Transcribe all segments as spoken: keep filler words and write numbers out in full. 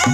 हे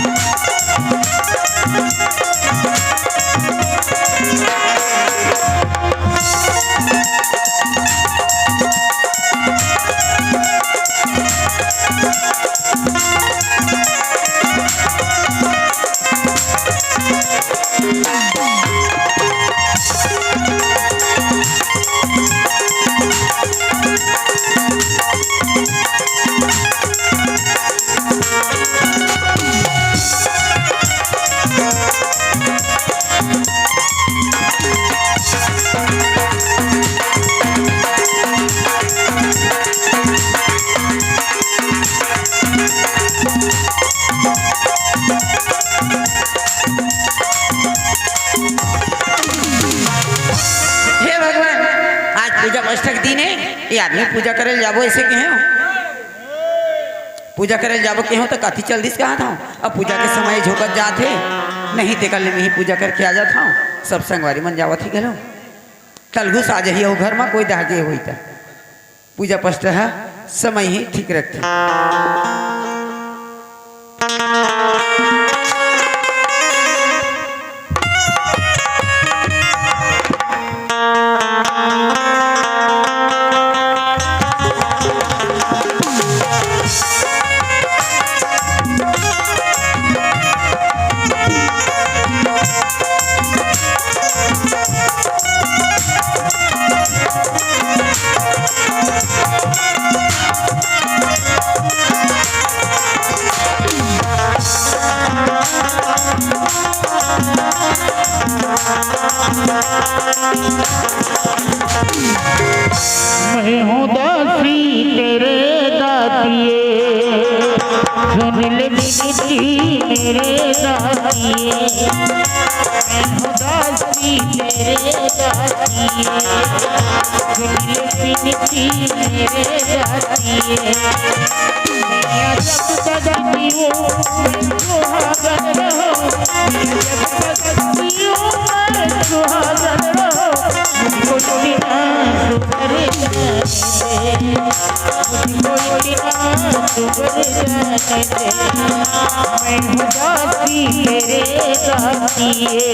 भगवान, आज पूजा पाठ के दिन हे, ये आदमी पूजा करे ल जाबो अइसे कहे हो? पूजा करे ल जाबो कहे हो त काती चल दिस कहा था। अब पूजा के समय झोकत जात हे, नहीं तेकर ले मैं ही पूजा करके आ जात हूँ। सब संगवारी मन जावत ही घलो, तलगुस आ जही अउ घर म कोई दागे होई त। पूजा पाठ ह समय ही ठीक रखथे। मैं हूँ दासी तेरे दातिये, सुन ले विनती मेरे दातिये। मैं हूँ दासी तेरे दातिये, सुन ले विनती मेरे दातिये। मैया जब तक जियो मैं सुहागन रहूं, मैया जब तक जियो मैं सुहागन रहूं, मुझको बिना सुधर जाने दे, मुझको बिना सुधर जाने दे, मैं हूँ दासी तेरे दातिये।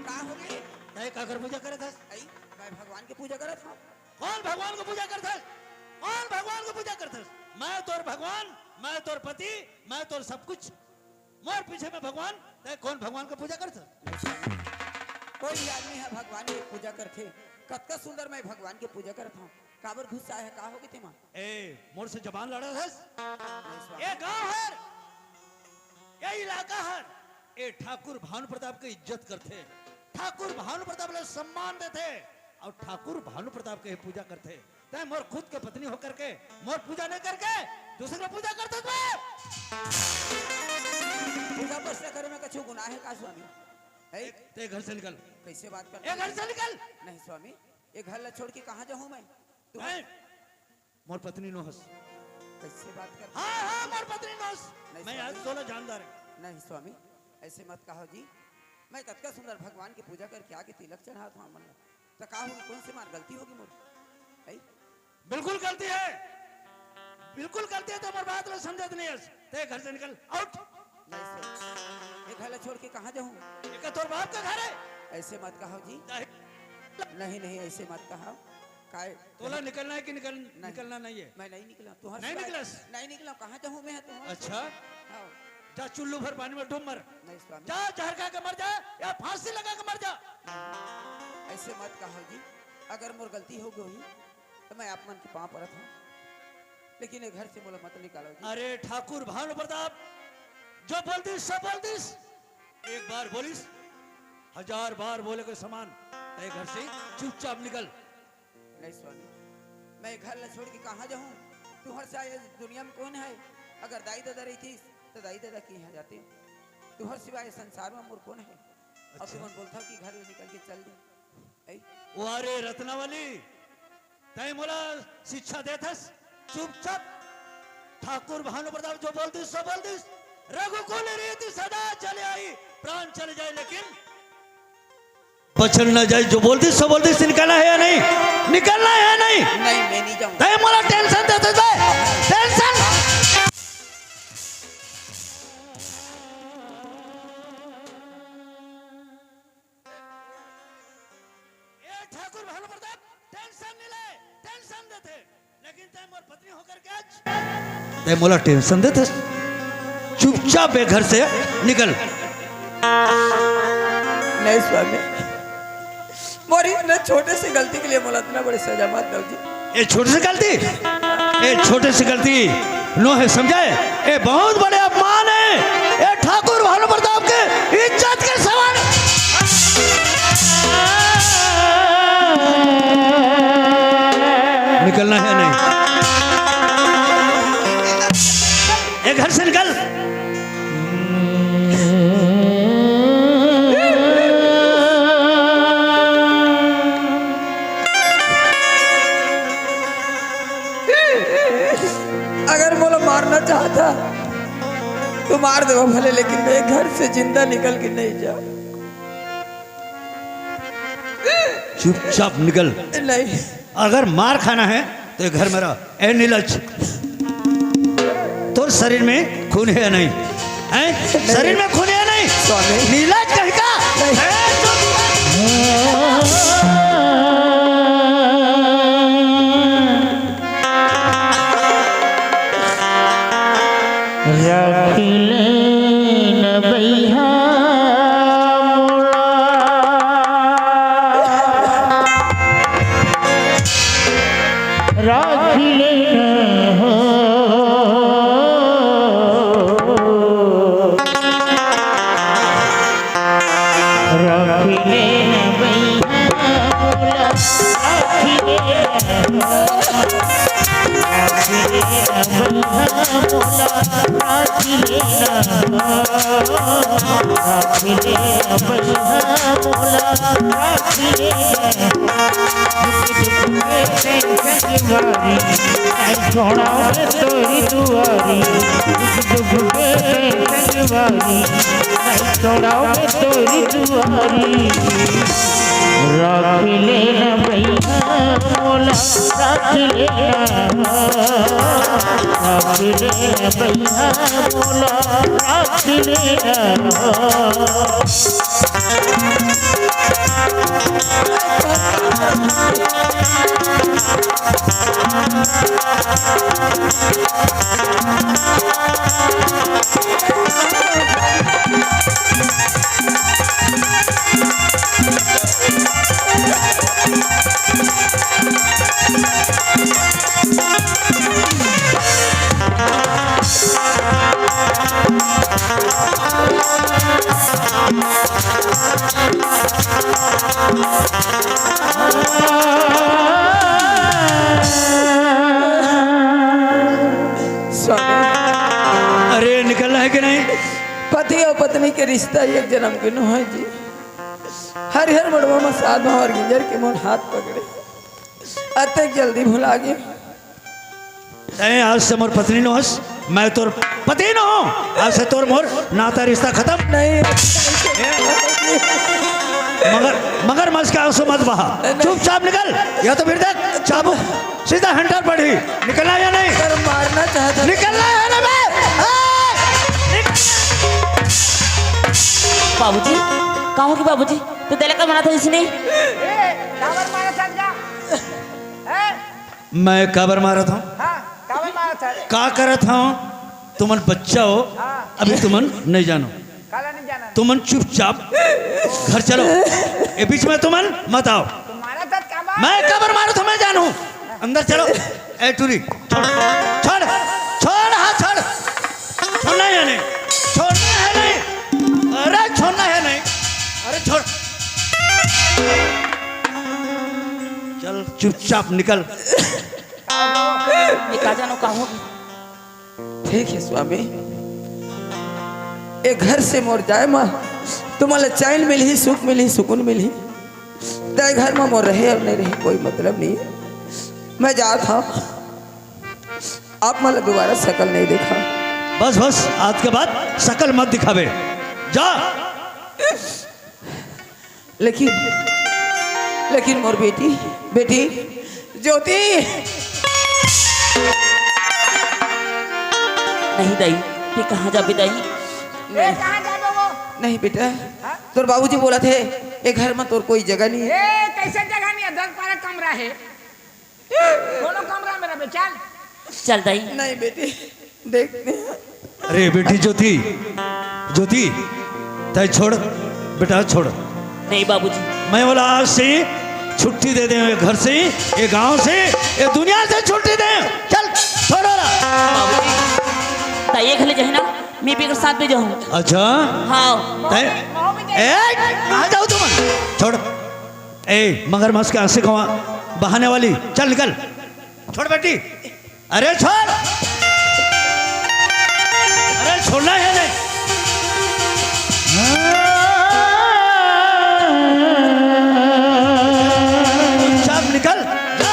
का होगे? तैं काकर पूजा करत हस? अई, मैं भगवान के पूजा करत हँव। कोन भगवान के पूजा करत हस? कोन भगवान के पूजा करत हस? मैं तोर भगवान, मैं तोर पति, मैं तोर सब कुछ। मोर पीछे में भगवान, तैं कोन भगवान के पूजा करत हस? कोई आदमी ह भगवान के पूजा करथे, कतका सुंदर मैं भगवान के पूजा करत हँव। काबर गुस्सा हे, का होगे तेमा? ए, मोर से जबान लड़त हस? नहीं स्वामी। ए गांव हर, ए इलाका हर, ए ठाकुर भानु प्रताप के इज्जत करथे, ठाकुर भानु प्रताप ला सम्मान देथे अउ ठाकुर भानु प्रताप के पूजा करथे। तैं मोर खुद के पत्नी होकर के मोर पूजा नहीं करके दूसरे के पूजा करथस बे? पूजा पाठ करे में कछु गुनाह हे का स्वामी? हे? तैं घर से निकल। कैसे बात करत हस? घर से निकल। नहीं स्वामी, ये घर ला छोड़ के कहाँ जाहूँ मैं? तू हैं? मोर पत्नी नोहस। कैसे बात करत हस? हाँ, हाँ, मोर पत्नी नोहस। नहीं मैं स्वामी। आज तोला जानदार हँव। नहीं स्वामी, ऐसे मत कहो जी। मैं कतका सुंदर भगवान के पूजा करके आके तिलक चढ़ात हँव मन ला। त का होगे, कौन से मार गलती होगे मोर? हैं? बिल्कुल गलती हे, बिल्कुल गलती हे। तैं मोर बात ला समझत नहीं हस। तैं घर से निकल, out। नहीं स्वामी, ये घर ला छोड़ के कहाँ जाहूँ? ये का तोर बाप का घर हे? ऐसे मत कहो जी। नहीं। नहीं, नहीं, ऐसे मत कहो। काय? तोला निकलना हे कि निकल-, नहीं। निकलना नहीं हे? मैं नहीं निकलँव, तुँहर नहीं सिवाय निकलस? नहीं निकलँव, कहाँ जाहूँ मैं तुँहर? अच्छा। हाँ। जा चुल्लू भर पानी में डूब मर। नहीं स्वामी। जा जहर खा के मर जा या फांसी लगा के मर जा। ऐसे मत कहो जी, अगर मोर गलती होगे होही त मैं आप मन के पाँव परत हँव, लेकिन ये घर से मोला मत निकालो जी। अरे ठाकुर भानु प्रताप, जो बोल दिस, सब बोल दिस। एक बार बोलिस, हजार बार बोले के समान। तैं घर से चुपचाप निकल। नहीं स्वामी, मैं घर ला छोड़ के कहाँ जाहूँ? तुँहर सिवाय ये दुनिया में कौन हे? अगर दाई ददा रहितिस त दाई ददा के यहाँ जातेंव। तुँहर सिवाय संसार में मोर कौन हे? अब अच्छा। तुमन बोलथव कि घर ले निकल के चल दे। ऐ? वाह रे रत्नावली, तैं मोला शिक्षा देथस, चुपचाप ठाकुर भानु प्रताप जो बोल दिस, सो बोल दिस। रघुकुल रीति सदा चले आई, प्राण चले जाए लेकिन बचन न जाए। जो बोल दिस, सो बोल दिस, निकलना हे या नहीं? निकलना हे या नहीं? नहीं, मैं नहीं जाऊँगा। तैं मोला tension देथस बे, tension। ए ठाकुर भानु प्रताप, tension नहीं ले, tension देथे, लेकिन तैं मोर पत्नी होकर के आज तैं मोला tension देथस। चुपचाप ए घर से निकल। नहीं स्वामी, मोर इतना छोटे से गलती के लिए मोला इतना बड़ी सजा मत दो जी। ए छोटे से गलती, ए छोटे से गलती नो हे, समझे? ए बहुत बड़े अपमान हे। ए ठाकुर भानु प्रताप के इज्जत के सवाल। निकलना हे नहीं? ए घर से निकल। अगर मोला मारना चाहता तो मार देवा भले, लेकिन मैं घर से जिंदा निकल के नहीं जाऊँ। चुपचाप निकल। नहीं। अगर मार खाना हे तो ये घर में रह। ए नीलज, तोर शरीर में खून हे या नहीं? हैं? शरीर में खून हे या नहीं? स्वामी। नीलज कहीं का? नहीं। ए, रख ले न बइहा मोला। रख ले न हो। रख ले न बइहा मोला, रख ले न। रख ले न बइहा मोला, रख ले न। रख ले न बइहा मोला, रख ले न। दुख दुख के tension के भारी, नहीं छोड़ाओ मैं तोरी दुआरी। दुख दुख के tension के भारी, नहीं छोड़ाओ मैं तोरी दुआरी। रख ले न बइहा मोला, रख ले न। रख ले न बइहा मोला, रख ले न। स्वामी। अरे, निकलना है कि नहीं? पति अउ पत्नी के रिश्ता एक जनम के नोहय जी। हरिहर मड़वा म सात भांवर गिंजर के मोर हाथ पकड़े, अतेक जल्दी भुला गे। तैं आज से मोर पत्नी नोहस, मैं तोर पति नोहंव। आज से तोर मोर नाता रिश्ता खतम। नहीं। मगर, मगरमच्छ के आंसू मत बहा। नहीं। चुपचाप निकल, या तो फिर देख, चाबुक सीधा हंटर पड़ही। निकलना या नहीं? सर, मारना चाहता था। निकलना है ना बे? ए! निकल। बाबूजी, का होगे बाबूजी? तैं तेला का मारत हस अइसने? ए, काबर मारत हस गा? ए? मैं काबर मारत हंव? हाँ, काबर मारत हस? का करत हंव? तुमन बच्चा हो, हाँ। अभी तुमन नहीं जानो। काला नहीं जाना? तुमन चुपचाप घर चलो। ए बीच में तुमन मत आओ। तैं मारत हस काबर? मैं काबर मारत हंव, मैं जानहूं। अंदर चलो। ए टूरी, छोड़, छोड़, छोड़, हाथ छोड़। छोड़ना है नहीं? छोड़ना है नहीं? अरे छोड़ना है नहीं? अरे छोड़। चल चुपचाप निकल। ये का जानो का होगे। ठीक है स्वामी, ए घर से मोर जाए म तुमन ला चैन मिलही, सुख मिलही, सुकून मिलही। तैं घर म मोर रहे अउ नहीं रहे, कोई मतलब नहीं है। मैं जात हंव, आप मन ला दोबारा सकल नहीं देखांव। बस, बस, आज के बाद सकल मत दिखाबे, जा। लेकिन, लेकिन मोर बेटी, बेटी ज्योति। नहीं दाई, तैं कहाँ जाबे दाई? ए, कहाँ जाबे वो? नहीं बेटा, हाँ? तोर बाबूजी बोलत हे, ए घर म तोर कोई जगह नहीं है। ए, कैसे जगह नहीं है? दस बारह कमरा है। कोनो कमरा में रहिबे, चल। चल दाई। नहीं बेटी, देखते हैं। अरे बेटी ज्योति, ज्योति, तैं छोड़, बेटा छोड़। नहीं बाबूजी। मैं बोला आज से छुट्टी दे देंव घर से, ये गांव से, ये दुनिया से छुट्टी देंव। चल, छोड़ वाला। बाबूजी, तैं एक घले जाही ना, मैं भी एकर साथ में जाहूं। अच्छा? हाँ। तैं, ए, कहाँ जाओ तुम? छोड़। ए, मगरमच्छ के आंसू कहाँ बहाने वाली, चल निकल, छोड़ बेटी, अरे छोड़, अरे छोड़ना है नहीं, चुपचाप निकल, जा।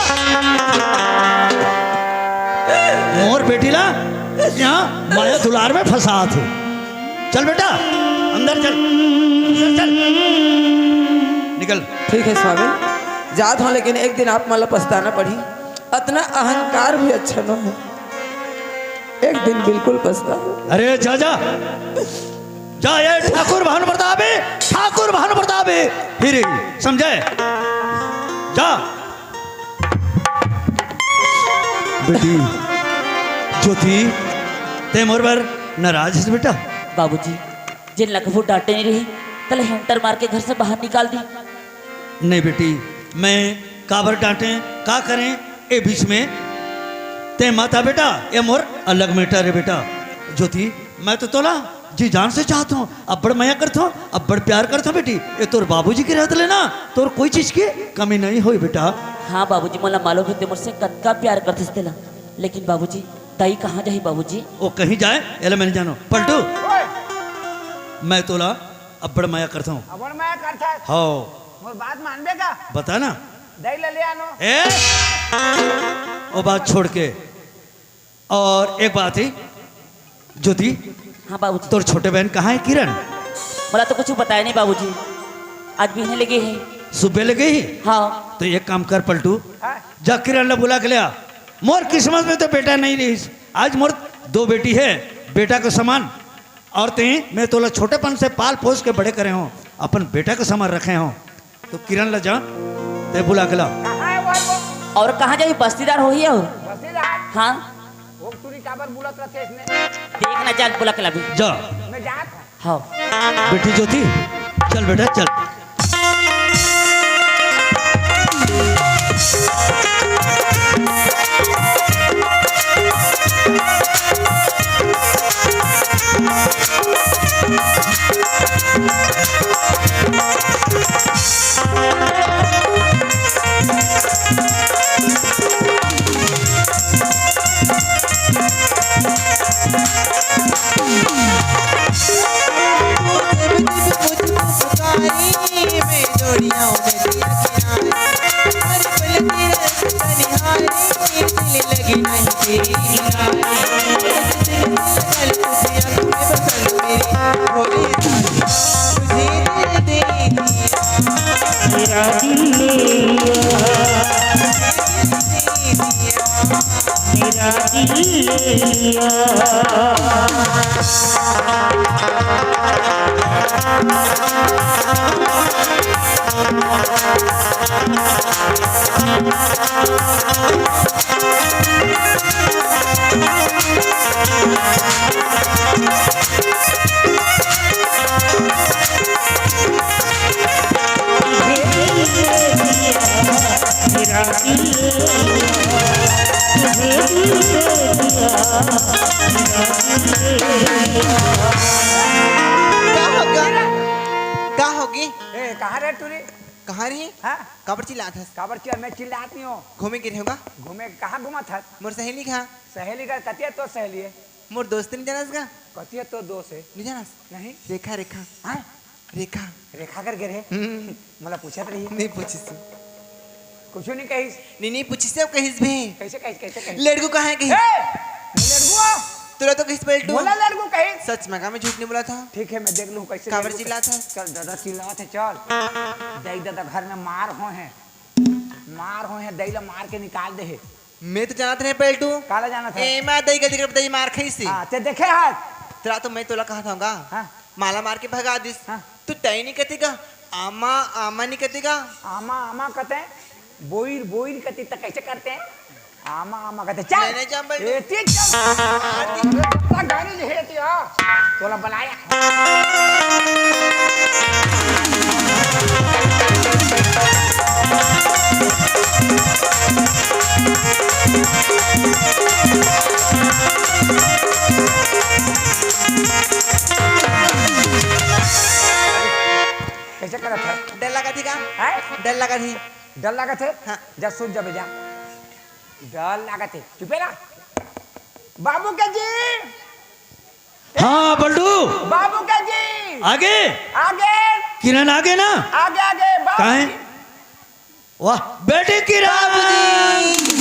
मोर बेटी ला यहाँ माया दुलार में फंसात हे। चल बेटा, अंदर चल, अंदर चल, निकल। ठीक है स्वामी, जात हंव, लेकिन एक दिन आप मन ला पछताना पड़ही। अतना अहंकार भी अच्छा नोहे, एक दिन बिल्कुल पछताहू। अरे जा, जा, जा, ये ठाकुर भानु प्रताप हे, ठाकुर भानु प्रताप हे, फिर समझे, जा। बेटी ज्योति, तैं मोर बर नाराज हस बेटा? बाबूजी, जेन ला कभू डांटे नहीं रहेंव, तेला हंटर मार के घर से बाहर निकाल दिस। नहीं बेटी, मैं काबर डांटेंव, का करेंव, ए बीच में तैं मत आ बेटा, ये मोर अलग matter हे बेटा। ज्योति, मैं तो तोला जी जान से चाहत हंव, अब्बड़ मया करत हंव, अब्बड़ प्यार करत हंव बेटी। ये तोर बाबूजी के रहत ले ना, तोर कोई चीज के कमी नहीं होही बेटा। हाँ बाबूजी, मोला मालूम हे तैं मोर से कतका प्यार करथस तेला, लेकिन बाबूजी, दाई कहाँ जाही बाबूजी? वो कहीं जाए, एला मैं नहीं जानों। पलटू, मैं तोला अब्बड़ मया करत हंव। अब्बड़ मया करत हस? हाँ। मोर बात मानबे का? बता ना। दाई ला ले आनों। ए? वो बात छोड़ के। और एक बात हे, ज्योति, हाँ बाबूजी। तोर छोटे बहन कहाँ हे किरण? मोला तो कुछू बताए नहीं बाबूजी, आज बिहने ले गे हे। सुबह ले गे हे? हाँ। तो एक काम कर पलटू, हाँ। जा किरण ला बुला के ले आ। मोर किस्मत में तो बेटा नहीं रहिस, आज मोर दो बेटी हे, बेटा के समान। और तैं, मैं तोला छोटेपन से पाल पोस के बड़े करे हंव, अपन बेटा के समान रखे हंव। तो किरण ला जा, तैं बुला के ला। कहाँ हे वो? और कहाँ जाही, बस्तीदार होही और? बस्तीदार? हाँ। वो टूरी काबर बुलात रहिथे अइसने? देख ना, चल बुला के लाबे। जा। मैं जात हंव। हाँ। बेटी ज्योति, चल बेटा, चल। तू जब जब मुझको पुकारे, मैं दौड़ी आऊं नदिया किनारे। हर पल तेरा रंग निहारे, दिल लगे नहीं तेरे किनारे। तुझे आंखों में बसल मेरी भोली सारी, तुझे दिल दे दिया। मेरा दिल ले लिया, मेरा दिल ले लिया। का होगे? ए, कहाँ रे टूरी? कहाँ रही? हाँ? काबर चिल्लात हस? काबर चिल्ला-, मैं चिल्लात नहीं हूँ। घूमे गे रहेंव गा? घूमे कहाँ घूमत हस? मोर सहेली कहाँ? सहेली का कतिया तो सहेली है? मोर दोस्त नहीं जानस गा? कतिया तो दोस्त है? नहीं जानस? नहीं। रेखा, रेखा। हाँ? रेखा। रेखा कर गे रहे? हम्म। मोला पूछत रही। नहीं पूछिस। कुछ नहीं कहिस। नहीं, नहीं पूछिस, अब कहिस भी। कैसे, कैसे, कैसे, कैसे? लड़कू कहाँ है कहिस? ए! लड़कू? तोला तो कहिस पलटू। मोला लड़कू कहिस? सच में का, मैं झूठ नहीं बोलत हँव। ठीक है, मैं देख लूँ कैसे काबर लड़कू चिल्लात हस? चल दादा, चिल्लात है, चल। देख दादा, घर में मार हो है। मार हो है, दई ला मार के निकाल दे है। मैं तो जानत नहीं पलटू। काला जानत है? ए, मैं दई गलती कर दई मार खाइस। हाँ, ते देखे हाथ। तेला तो मैं तोला कहत हँव गा। हाँ। माला मार के भगा दिस। हाँ। तू तई नहीं कते गा। आमा, आमा नहीं कते गा। आमा, आमा कते। बोइर, बोइर कते त कैसे करते हैं? आमा, आमा कते। चल। नहीं, नहीं, चल, पलटू। ए, ठीक, चल। मार दी। अरे, कितना गाड़ी ले है तू, हाँ? तोला बुलाया। कैसे करत है? डर लगा थी का? हैं? डर लगा थी। डर लगा थे? हाँ। जा सूत जाबे जा। डर लगा थे। चुपे रह। बाबू के जी। हाँ, बल्डू। बाबू के जी। आगे। आगे। किरण आगे ना? आगे, आगे, बाबू कहाँ है? जी। वाह, बेटी किरण। बाबूजी।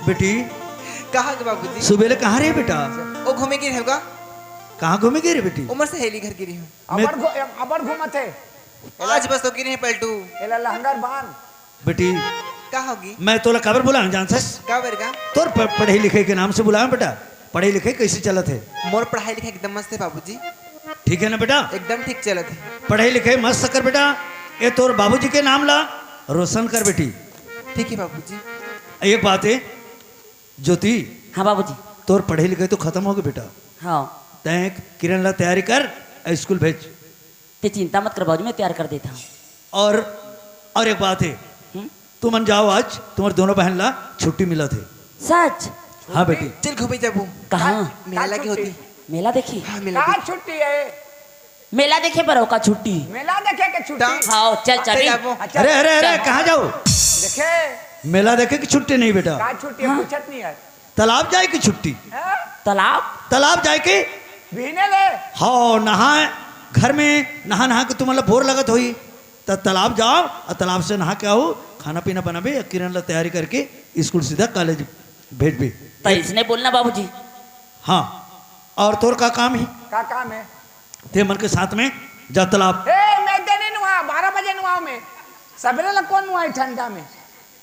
बेटी। कहाँ गे बाबूजी? सुबह ले कहाँ रहे बेटा? ओ घूमे गे रहेंव गा। कहाँ घूमे गे रहे बेटी? ओ मोर सहेली घर गे रहेंव। मैं अबड़ घू-, अबड़ घूमत है। आज बस तो गे रहेंव पलटू। एला लहंगर बांध। बेटी, का होगे? मैं तोला काबर बुलाएंव जानथस? काबर गा? तोर प-, पढ़ई लिखई के नाम से बुलाएंव बेटा। पढ़ई लिखई कैसे चलत हे? मोर पढ़ई लिखई एकदम मस्त हे बाबूजी। ठीक हे ना बेटा? एकदम ठीक चलत हे। पढ़ई लिखई मस्त कर बेटा। ए तोर बाबूजी के नाम ला रोशन कर बेटी। ठीक हे बाबूजी। एक बात हे ज्योति। हाँ बाबूजी। तोर पढ़ई लिखई तो खतम होगे बेटा। हाँ। तैं किरण ला तैयारी कर, स्कूल भेज। ते चिंता मत कर बाबूजी, मैं तैयार कर देत हँव। और, और एक बात हे, हम्म? तुमन जाओ आज, तुम्हर दोनों बहन ला छुट्टी मिलत हे। सच? हाँ बेटी। चल घूमे जाबो। कहाँ? मेला लगे होही। मेला देखे? हाँ, मेला देखे। छुट्टी हे? मेला देखे बर का छुट्टी? मेला देखे के छुट्टी? हाँ, चल, चल। अरे, अरे, अरे, कहाँ जाओ? देखे? मेला देखे के छुट्टी नहीं बेटा। का छुट्टी हे? हाँ। पूछत नहीं हे। तालाब जाए के छुट्टी। हैं? तालाब? तालाब जाए के। बिहने ले। हाँ, नहाए, घर में नहा नहा के तुमन ला बोर लगत होही, त तालाब जाओ अउ तालाब से नहा के आओ, खाना पीना बनाबे, किरण ला तैयारी करके स्कूल सीधा कॉलेज भेजबे। त इसने बोलना बाबूजी। हाँ, अउ तोर का काम हे? का काम हे? ते मन के साथ में जा तालाब। ए, मैं दे नहीं नुहावँव, बारह बजे नुहावँव मैं। सबेरे ला कोन नुहाही ठंडा में?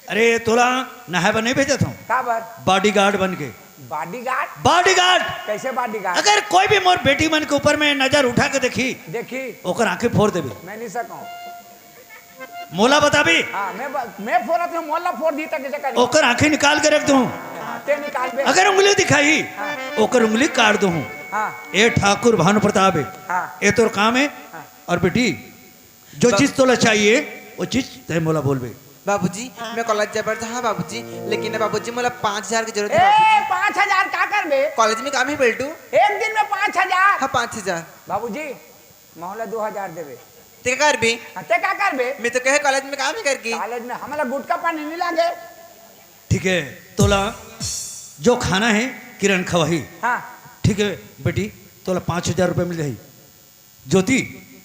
अरे, तोला नहाए बर नहीं भेजत हँव। काबर? बॉडीगार्ड बन के। बॉडीगार्ड? बॉडीगार्ड। कैसे बॉडीगार्ड? अगर कोई भी मोर बेटी मन के ऊपर में नजर उठा के देखी, देखी। ओकर आँखें फोर देबे। मैं नहीं सकँव। मोला बताबे। हाँ, मैं ब-, मैं फोरत हँव, मोला फोर दिही त कैसे करी? ओकर आँखें निकाल के रख दूँ। हाँ, ते निकालबे। अगर उंगली दिखाही, हाँ। ओकर उंगली काट दूँ। हाँ। ए ठाकुर भानु प्रताप हे। हाँ। ए तोर काम हे। हाँ। अउ बेटी, जो चीज तोला चाहिए, वो चीज तैं मोला बोलबे। बाबूजी, मैं कॉलेज जाए बर चाहँव बाबूजी, लेकिन ना बाबूजी, मोला पाँच हजार के जरूरत हे ए, बाबूजी। पाँच हजार का करबे? कॉलेज में काम हे पलटू। एक दिन में पाँच हजार? हाँ, पाँच हजार। बाबूजी, मोला दो हजार देबे। ते का करबे? हाँ, ते का करबे? मैं तो कहे कॉलेज में काम हे करके। कॉलेज में हमला गुटखा पान नहीं लागे। ठीक हे, तोला जो खाना हे, किरण खवाही। हाँ। ठीक हे बेटी, तोला पाँच हजार रुपया मिल जाही। ज्योति,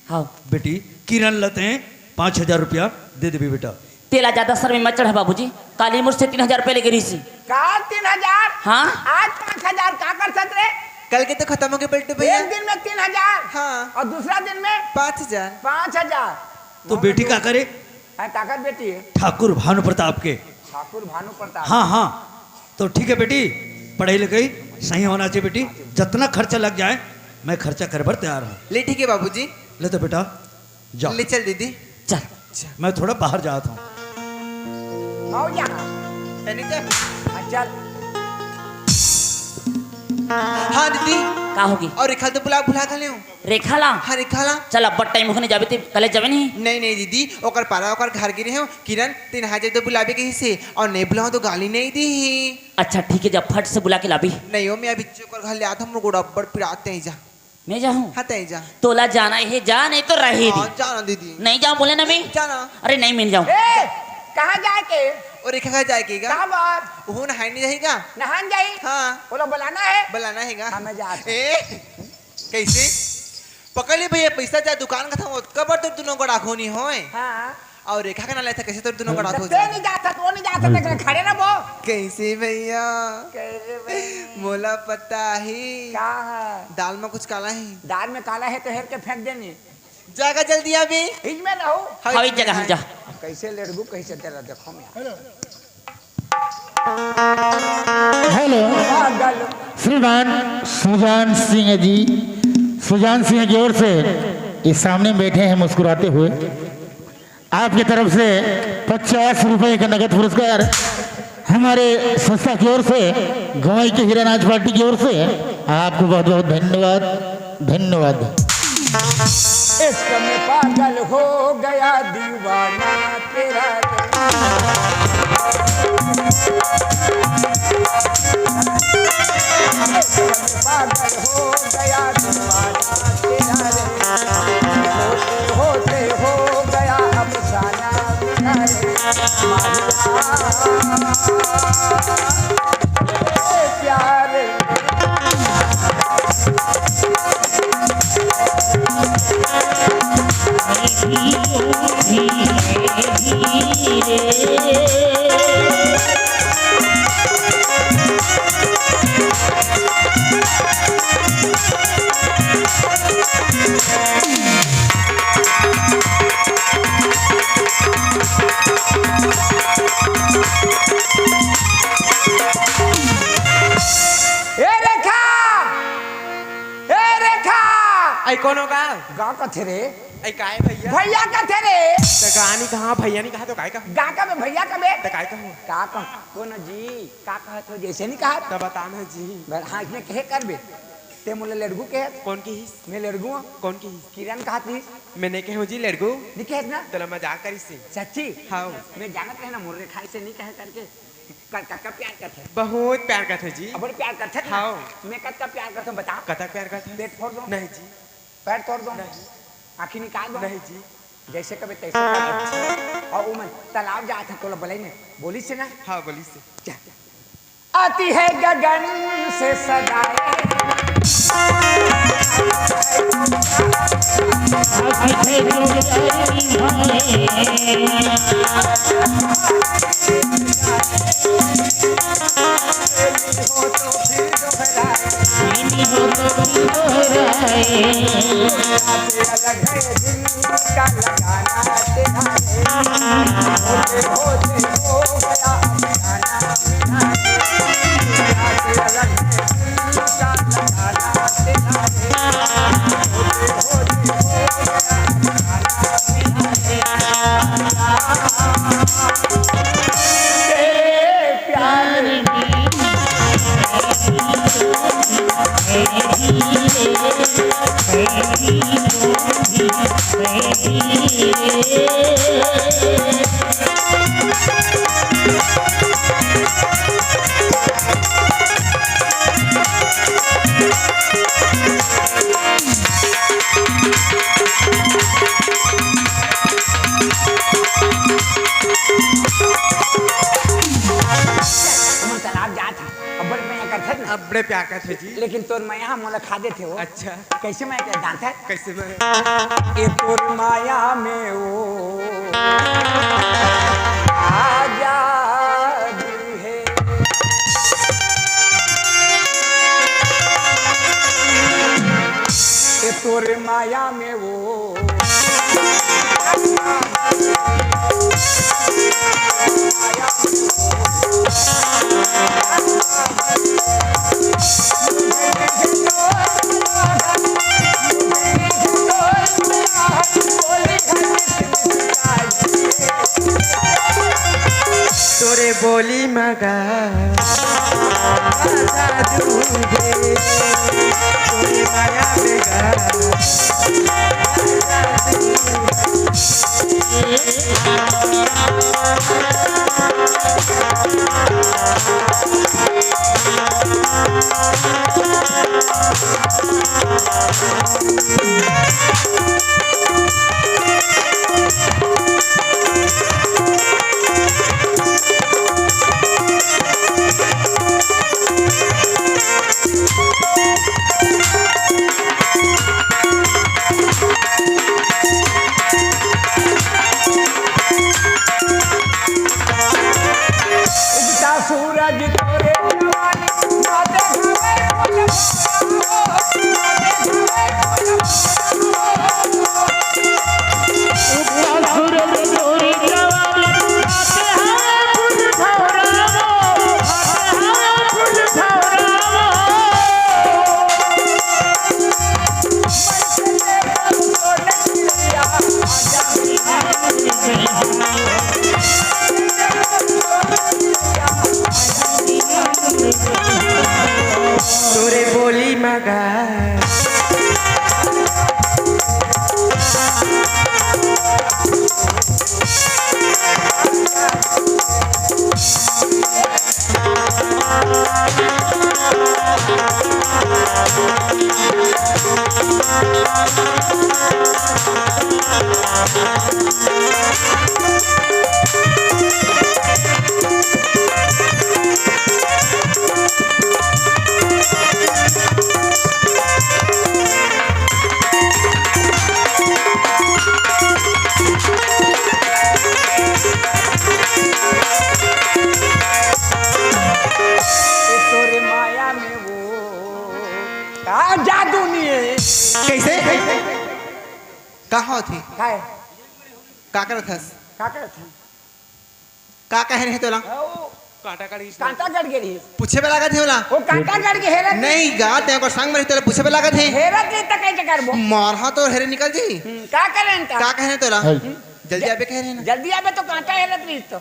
हाँ। बेटी, किरण ल तैं पाँच हजार रुपया दे देबे बेटा। तेला ज्यादा सर में मत चढ़ा बाबूजी, काली मोर से तीन हजार रुपया लेके रहिस हे। काल तीन हजार? हाँ। आज पाँच हजार, का कर सकत रे? कल के तो खतम हो गए पलटू भैया। एक दिन में तीन हजार? हाँ। और दूसरा दिन में? पाँच हजार। पाँच हजार। तो बेटी का करे? हैं, काकर बेटी हे? ठाकुर भानु प्रताप के। ठाकुर भानु प्रताप। हाँ, हाँ। तो ठीक हे बेटी, पढ़ाई लिखाई सही होना चाहिए बेटी। जतना खर्चा लग जाए, मैं खर्चा करे बर तैयार हूँ। ले ठीक हे बाबूजी। ले तो बेटा, जाओ। ले चल दीदी। चल। मैं थोड़ा बाहर जात हूँ। आओ यहाँ। तनी चल। हाँ, चल। हाँ दीदी। का होगे? और रेखा तो बुला, भुला घले हूँ। रेखा ला? हाँ, रेखा ला। चल, अब्बड़ टाइम होगे, जाबे ते कले जाबे नहीं। नहीं, नहीं दीदी, ओकर पारा ओकर घर गे रहेंव, किरण तीन हजार तो बुलाबे कहिस हे, और नहीं बुलाओ तो गाली नहीं दी। अच्छा ठीक हे, जा फट से बुला के लाबी। नहीं हो, मैं अभी ओकर घर ले आत हूँ, मोर गोड़ अब्बड़ पिरात हे, जा। मैं जाहूँ? हाँ, तैं जा। तोला जाना हे जा, नहीं तो रहे दे। हाँ, जाना दीदी। नहीं जाऊँ बोले ना मैं। जाना। अरे नहीं, मैं नहीं जाऊँ। ए, कहाँ जाए के? और एक कहाँ जाए के गा? कहाँ बार? वो नहाए नहीं जाही गा? नहान जाही? हाँ। बोला बुलाना हे? बुलाना हे गा? हाँ, मैं जात हूँ। ए, कैसे? पकड़ ले भैया, पैसा जा दुकान का था, वो कबर तो दोनों को राखो नहीं होए। हाँ। और रेखा के ना लेता, कैसे तोर दोनों का रात हो ते जाए? नहीं जाता, तो नहीं जाता, हम्म। ते खड़े ना वो। कैसे भैया? कैसे भैया? मोला पता ही। का है? दाल में कुछ काला है। दाल में काला है तो हेर के फेंक देनी। जागा जल्दी अभी। इज में ना हो। हाँ, हाँ, इज जगह हम जा। कैसे लड़बू, कैसे तेरा देखो मैं। हेलो, श्रीमान सुजान सिंह जी, सुजान सिंह की ओर से इस सामने बैठे हैं मुस्कुराते हुए, आपकी तरफ से पचास रुपए का नगद पुरस्कार हमारे संस्था की ओर से, गंवई के हीरा नाच पार्टी की ओर से आपको बहुत बहुत धन्यवाद। धन्यवाद। इश्क में पागल हो गया दीवाना तेरा रे। इश्क में पागल हो गया दीवाना तेरा रे। होते होते हो गया अफसाना तेरा रे। माहिया। प्यार। ए रेखा! ए रेखा! आई कोनो का? का कथे रे? आई काय भैया? भैया कथे रे? त का नी कहा, भैया नी कहा तो काय कहा? गा का बे भैया का बे? त काय कहूँ? का कह? कोनो जी, का कहत हो जैसे नी कहा? त बता ना जी। बर-, हाँ, इसमें कहे कर बे। ते मोला लड़गू कहे? कौन की हिस? मैं लड़गू हूँ। कौन की हिस? किरण कहा थी। मैं नहीं कहूँ जी लड़गू। नहीं कहत ना? तोला मजाक करिस से। सच्ची? हाँ। मैं जानत रहे ना, मोर रेखा से नहीं कहे करके। क-, कतका प्यार करथे? बहुत प्यार करथे जी। अब्बड़ प्यार करथे ना? हाँ। मैं कतका प्यार करथों, बता। कतक प्यार करथे? पेट फोड़ दो। नहीं जी। पैर तोड़ दो। नहीं। आँखी निकाल दो। नहीं जी। जैसे कबे तैसे कर दो। और वो मन तालाब जात हे, तोला बलई ने बोलिस हे ना? हाँ, बोलिस हे। जा। आती है गगन से सदाएं। करथस ना। अब्बड़े प्यार करथे जी। लेकिन तोर मया मोला खा देथे वो। अच्छा। कइसे मया के जानथस? कइसे मया? ए तोर मया में वो आजादी हे। ए तोर मया में वो तोरे बोली मगा जादू हे, तोरे माया में गा उगता सूरज तोरे जवानी, ना देखावे फूल भौरा हो, ना देखावे फूल भौरा हो। उगता सूरज तोरे जवानी, ना देखावे फूल भौरा हो, ना देखावे फूल भौरा हो। तोरे बोली मगा तोरे माया में वो का जादू नहीं है। कैसे? का होत हे? का है? का करत हस? का करत हस? का कहे रहे तोला? ओ, कांटा काट गिस। कांटा काट गे रही। पूछे बर लागत हे ओला। वो कांटा काट के हेरत नहीं गा, तें ओकर संग में रही तोला पूछे बर लागत हे। हेरत नहीं त कइसे करबो? मारहा तो हेरे निकल जी। हम्म, का करें त? का कहे रहे तोला? हाय। जल्दी आबे कहे रहे ना। जल्दी आबे तो कांटा हेरत रही तो।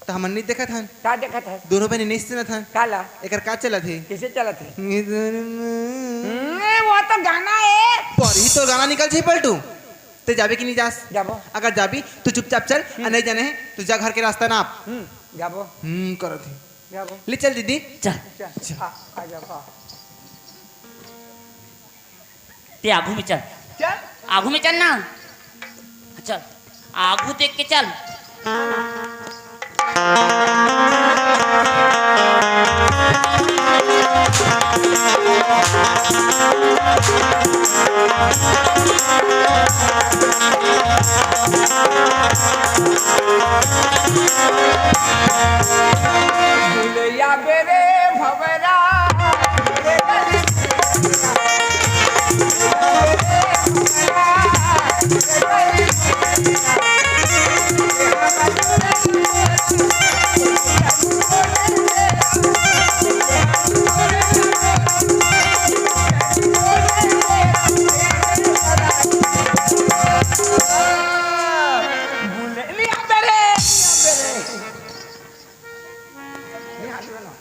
त हमन नहीं देखत हन। का देखत हस? दोनों बहिनी नहीं सुनत हन। काला? एकर का चलत हे? कइसे चलत हे? हम्म, वो तो गाना है। पर ही तो गाना निकल जी पलटू। ते जाबे कि नहीं जास? जाबो। अगर जाबी तो चुपचाप चल, हम्म। अउ नहीं जाने हे तो जा घर के रास्ता नाप। हम्म, जाबो। हम्म, करत हे। जाबो। ले चल दीदी। चल। चल, चल। आ, आ जाबो। ते आगू में चल। चल। आगू में चल ना। चल। आगू देख के चल।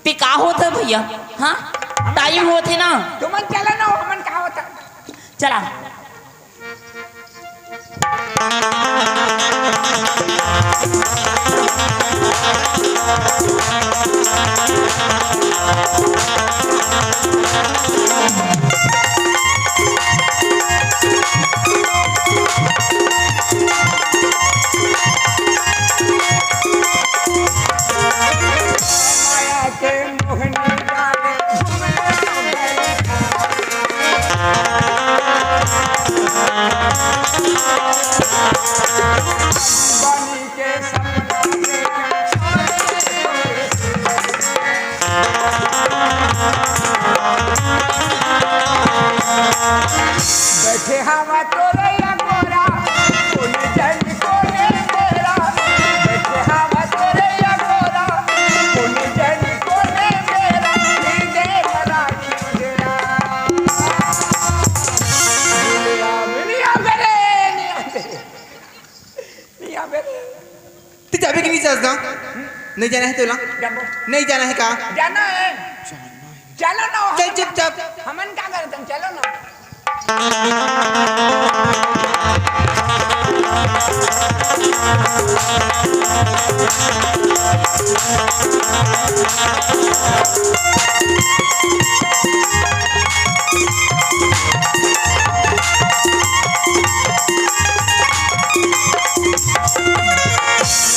ते का होत हे भैया? हाँ, टाइम होत हे ना। तुमन चला ना, हमन का होत हे? चला। नहीं जाना है तोला? जाबो। नहीं जाना है का? जाना है। चलो ना, चल हम चुपचाप। हमन का करत हन? चलो ना।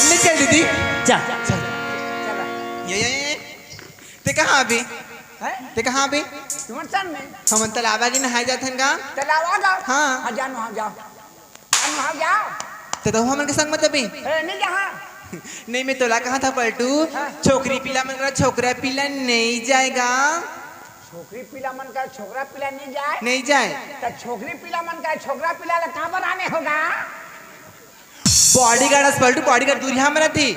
ले चल दीदी। जा। चल। ये, ये, ये। ते कहाँ अभी? हैं? ते कहाँ अभी? तुमन संग में। हमन तालाब आगे नहाए जाथन का? तालाब आगे? हाँ। हाँ, जानो, हाँ, जाओ। जानो, हाँ, जाओ। ते तो हमन के संग मत अभी। ए, नहीं जहाँ। नहीं, मैं तोला कहा था पलटू, हाँ। छोकरी पिला मन करा छोकरा पिला नहीं जाएगा। छोकरी पिला मन करा छोकरा पिला नहीं जाए? नहीं जाए। तो छोकरी पिला मन करा छोकरा पिला ला कहाँ बनाने होगा? बॉडीगार्ड अस पलटू, बॉडीगार्ड दूरिहा में रहिथे।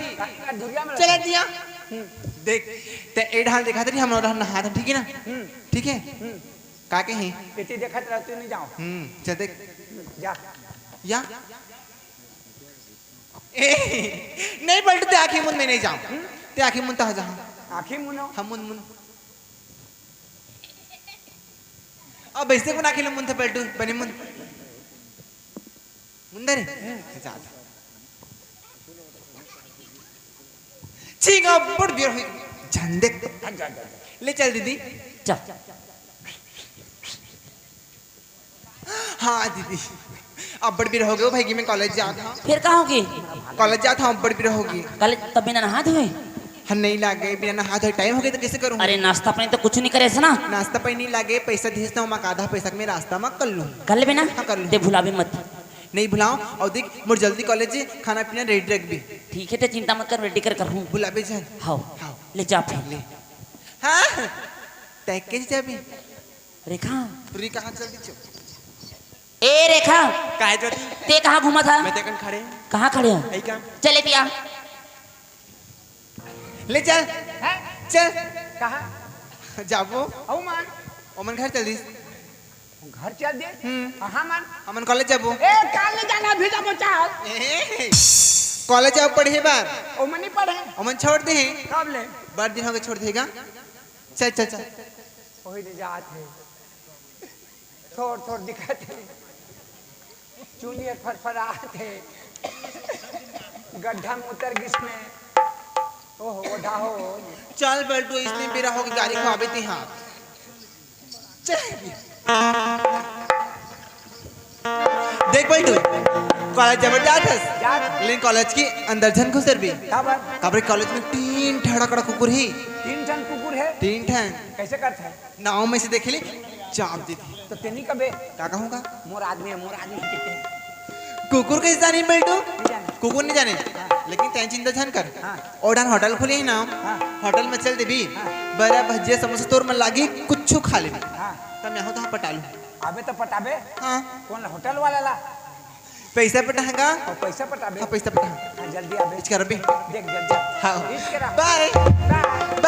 दूरिहा में चला रहिथे। दिया। हम्म। देख, ते ए ढाल देखा तरी, हम लोग नहा था, ठीक है ना? हम्म। ठीक है? हम्म। का के हैं? एती देखत रह, तू नहीं जाओ। हम्म, चल देख। हम्म, जा। या? ए, नहीं पलटू, ते आँखी मुन में नहीं जाओ। हम्म? ते आँखी मुन तह जहाँ। आँखी मुनो? हम मुन मुन। अब ऐसे को ना खेलो मुन थे पलटू, बने मुन। मुंदर है? जा, जा। ठीक है, बड़ बेर हुई। जान दे। जा, जा, जा, जा। ले चल दीदी। चल। हाँ दीदी, अब्बड़ बेर हो गए भाई कि मैं कॉलेज जात हूँ। फिर का होगे? कॉलेज जात हूँ, अब्बड़ बेर हो गए। कॉलेज तब बिना नहा धोए? हम नहीं लागे, बिना नहा धोए टाइम हो गए तो कैसे करूँ? अरे नाश्ता पानी तो कुछ नहीं करे से ना? नाश्ता पानी नहीं लागे, पैसा दिस ना, मैं आधा पैसा में रास्ता में कर लूँ। कर ले बिना? हाँ, कर लूँ। ते भुलाबे मत। नहीं भुलाओ, और देख मोर जल्दी कॉलेज है, खाना पीना रेडी रख भी। ठीक है, ते चिंता मत कर, रेडी कर कर हूँ। भुलाबे जान। हाँ। हाँ। ले जा फिर। ले। हाँ, तय के जाबे? रेखा। पूरी कहाँ चल दी छो? ए रेखा। काहे ज्योति? ते कहाँ घूमत हा? मैं ते कन खड़े। कहाँ खड़े हा? यही का? चले पिया। ले चल। हैं? चल। कहाँ? जाबो। अउ मन? ओमन घर चल दिस। घर चल दे? हम्म। कहाँ मन? हमन कॉलेज जाबो। ए, काल नहीं जाना, अभी जाबो, चल। ए, कॉलेज जाओ पढ़े बार। ओमन नहीं पढ़े। ओमन छोड़ दे हैं। कब ले? बड़ दिन हो गए छोड़ देगा। चल, चल, चल। वही ले जात है। थोड़, थोड़ दिखत हे। चुनी हर फरफरात हे। गड्ढा में उतर गिस में। ओहो, ओढ़ा हो। चल बल्टू, इसने बेरा हो गई, गारी खवाबे ते हाँ। चल। देख बल्टू, कॉलेज जब जात हस, जात। लेकिन कॉलेज के अंदर झन घुसरबे। काबर? काबर कॉलेज में तीन ठड़ा कड़ा कुकुर हे। तीन ठन कुकुर हे? तीन ठन। कैसे करत हे? नाव में से देखे ले, चाप देथे। तो तेनी कबे? का कहूँगा? मोर आदमी हे, मोर आदमी हे। कुकुर कइसे जानी बल्टू? नहीं जाने। कुकुर नहीं जाने। हाँ। लेकिन तैं चिंता झन कर। हाँ। ओ डहन होटल खुले हे ना, हाँ। होटल में चल देबी। हाँ। बरा भजिया समोसा तोर मन लागी, कुछु खा लेबी। हाँ। त मैं हो तो पटा लूँ। अबे तो पटाबे। हाँ। कौन ला? होटल वाला ला? पैसा पटाहूँगा। और पैसा पटाबे। हाँ, पैसा पटाहूँ। हाँ, जल्दी आबे। इचका रबी। देख, जल्दी। हाँ। इचका रह। बाय। बाय।